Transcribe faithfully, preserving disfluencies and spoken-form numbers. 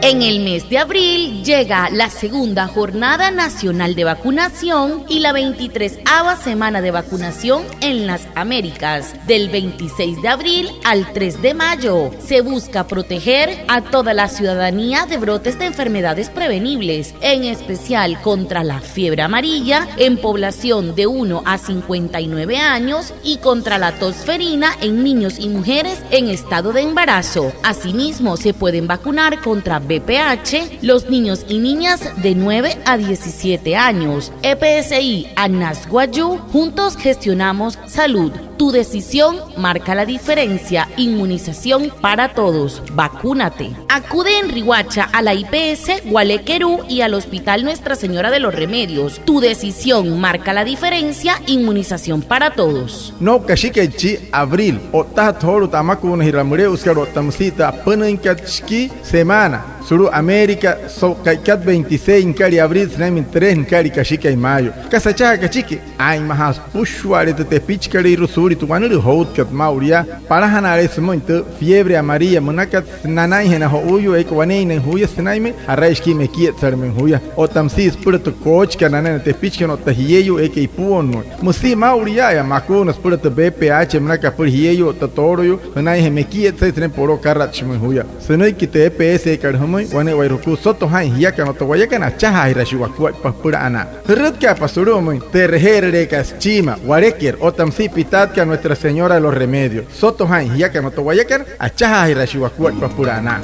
En el mes de abril llega la segunda jornada nacional de vacunación y la veintitresava semana de vacunación en las Américas, del veintiséis de abril al tres de mayo. Se busca proteger a toda la ciudadanía de brotes de enfermedades prevenibles, en especial contra la fiebre amarilla en población de uno a cincuenta y nueve años y contra la tosferina en niños y mujeres en estado de embarazo. Asimismo, se pueden vacunar contra V P H los niños y niñas de nueve a diecisiete años. E P S I Anas Wayuu, juntos gestionamos salud. Tu decisión marca la diferencia. Inmunización para todos. Vacúnate. Acude en Riohacha a la I P S Walekeruu y al Hospital Nuestra Señora de los Remedios. Tu decisión marca la diferencia. Inmunización para todos. No'u kashikai chi abril, o'ttajatü joolu'u tü amakuunajiraa müle'usükat otta müsia tü apünüinkat shikii semana sulu'u América, so'u ka'ikat veintiséis nüka'lia abril sünainmüin tres nüka'lia kashikai mayo. Kasa achajaaka achiki, aa'inmajaa süpüshua'ale tü tepichikalüirua suulia tü wanülüü joutkat maa'ulu yaa. Palajana'ale sümüin tü fiebre amarilla münakat, nanainjee na jo'uuyuu eekai waneeinnüin juya sünainmüin ja'rai shikii mekietsalümüin juya. Otta müsia süpüla tü koochikat nanain na tepichikana otta jieyuu eekai ipuonnuuin. Müsia maa'ulu yaa'aya makuuna süpüla tü V P H münakat apüla jieyuu otta tooloyuu jünainjee mekietsai sünainmüin poloo akaratshimüin juya. Sünüiki tü E P S-kat jümüin wane'ewai jukua: soto jaa'in jiakana otta wayakana, achajaajiraashii wakuaippa süpüla anaa. Jürütkaapa sulu'umüin tü e'reje'erüleekat süchiima Waleker otta müsia pitaatkat Nuestra Señora de los Remedios. Soto jaa'in jiakana otta wayakana, achajaajiraashii wakuaippa süpüla anaa.